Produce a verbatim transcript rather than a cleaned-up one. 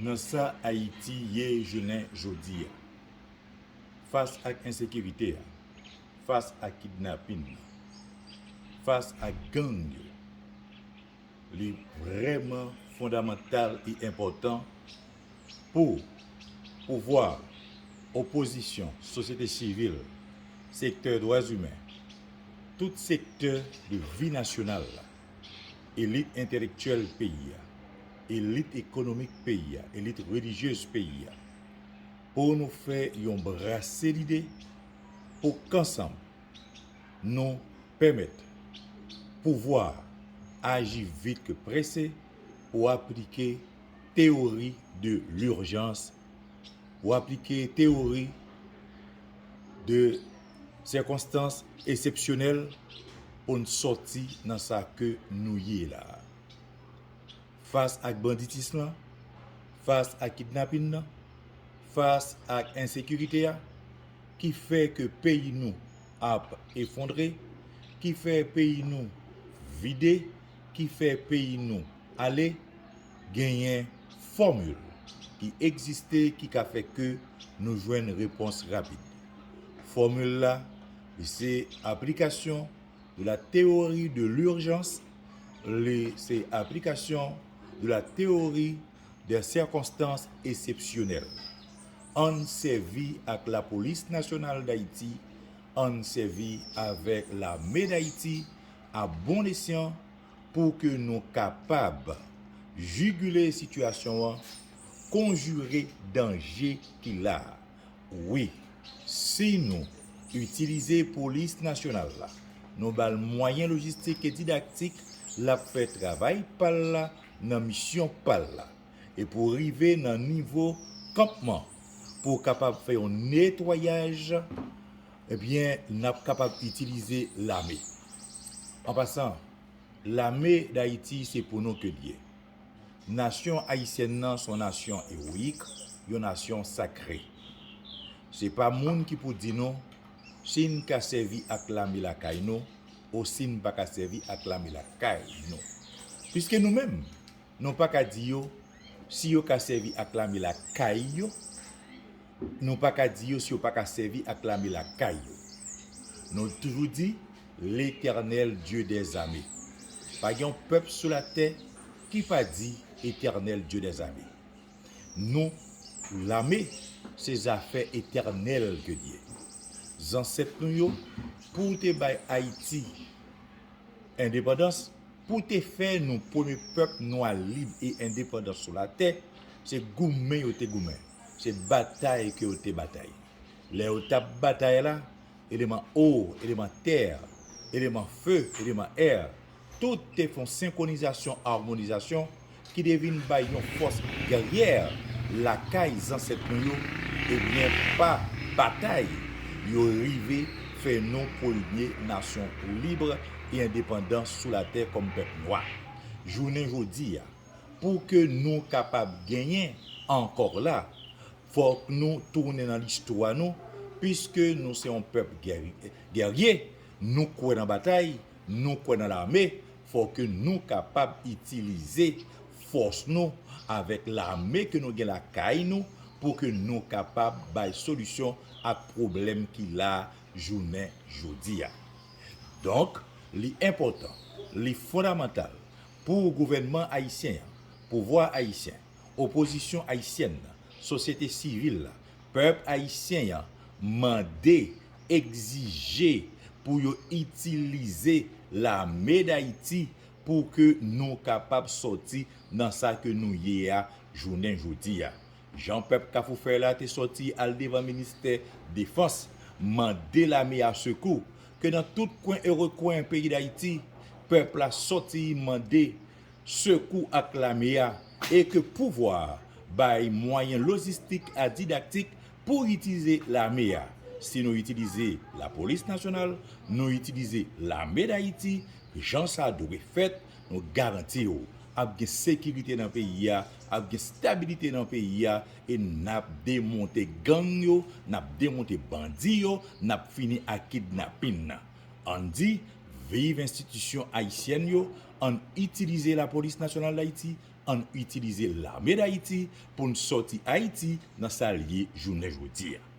Nan sa Ayiti ye jounen jodi a, fas ak ensekirite a, fas ak kidnapin nan, fas ak gang yo, li vrèman fondamantal e enpòtan pou pouvwa, opozisyon, sosyete sivil, sektè dwa imen, tout sektè de vi nasyonal la, elit entelektyèl peyi a, elit ekonomik peyi a, elit relijyez peyi a, pou nou fè yon brase lide, pou k ansanm nou pèmèt pouvwa a aji vit ke prese pou aplike teyori de lirjans, pou aplike teyori de sèkonstans eksepsyonèl pou n sòti nan sa ke nou ye la a. Fas ak banditis lan, fas ak kidnapin nan, fas ak ensekirite a, ki fè ke peyi nou ap efondre, ki fè peyi nou vide, ki fè peyi nou ale, genyen fòmil ki egziste ki ka fè ke nou jwenn repons rapid. Fòmil la, li se aplikasyon de la théorie de l'urgence, li se aplikasyon de la théorie des circonstances exceptionnelles. Ann sèvi ak Lapolis Nasyonal Dayiti, ann sèvi avèk Lame Dayiti a bon esyan pou ke nou kapab jigile sitiyasyon an, konjire danje ki la a. Wi, si nou itilize Polis Nasyonal la, nou ba l mwayen lojistik e didaktik, l ap fè travay pa l la nan misyon pa l la. E pou rive nan nivo kanpman, pou w kapab fè yon netwayaj, ebyen, n ap kapab itilize lame. An pasan, Lame Dayiti se pou nou ke l ye. Nasyon ayisyèn nan se yon nasyon ewoyik, yon nasyon sakre. Se pa moun ki pou di nou si n ka sèvi ak lame lakay nou ou si n pa ka sèvi ak lame lakay nou. Piske nou menm, nou pa ka di yo si yo ka sèvi ak lame lakay yo, nou pa ka di yo si yo pa ka sèvi ak lame lakay yo. Nou toujou di, Letènèl Dye dèzame. Pa gen yon pèp sou latè ki pa di Etènèl Dye dèzame. Nou, lame, se zafè etènèl ke l ye. Zansèt nou yo, pou te bay Ayiti endepandans, pou te fè nou premye pèp nwa lib e endepandan sou latè, se goumen yo te goumen, se batay ke yo te batay. Lè yo t ap batay la, eleman eau, eleman terre, eleman feu, eleman air, tout te fè yon senkronizasyon, amonizasyon ki te vin bay yon fòs gèryè lakay zansèt nou yo, ebyen, pa batay, yo rive fè nou premye nasyon lib e endepandan sou latè kòm pèp nwa. Jounen jodi a, pou ke nou kapab genyen ankò la, fòk nou tounen nan listwa nou, piske nou se yon pèp gè-, gèrye, nou kwè nan batay, nou kwè nan lame, fòk nou kapab itilize fòs nou avèk lame ke nou gen lakay nou pou ke nou kapab bay solisyon ak pwoblèm ki la jounen jodi a. Donk, li enpòtan, li fondamantal pou gouvènman ayisyen an, pouvwa ayisyen, opozisyon ayisyèn nan, sosyete sivil la, pèp ayisyen an mande, egzije pou yo itilize Lame Dayiti pou ke nou kapab sòti nan sa ke nou ye a jounen jodi a. Jan pèp Kafou Fèy la te sòti al devan ministè defans, mande lame a sekou, ke nan tout kwen e rekwen peyi Dayiti, pèp la sòti mande sekou ak lame a, e ke pouvwa a bay mwayen lojistik a didaktik pou itilize lame a. Si nou itilize Lapolis Nasyonal, nou itilize Lame Dayiti, jan sa dwe fèt, nou garanti w ap gen sekirite nan peyi a, ap gen stabilite nan peyi a, e n ap demonte gang yo, n ap demonte bandi yo, n ap fini ak kidnapin nan. Ann di, viv enstitisyon ayisyèn yo, ann itilize Lapolis Nasyonal Dayiti, Ann itilize Lame Dayiti pou n sòti Ayiti nan sa l ye jounen jodi a.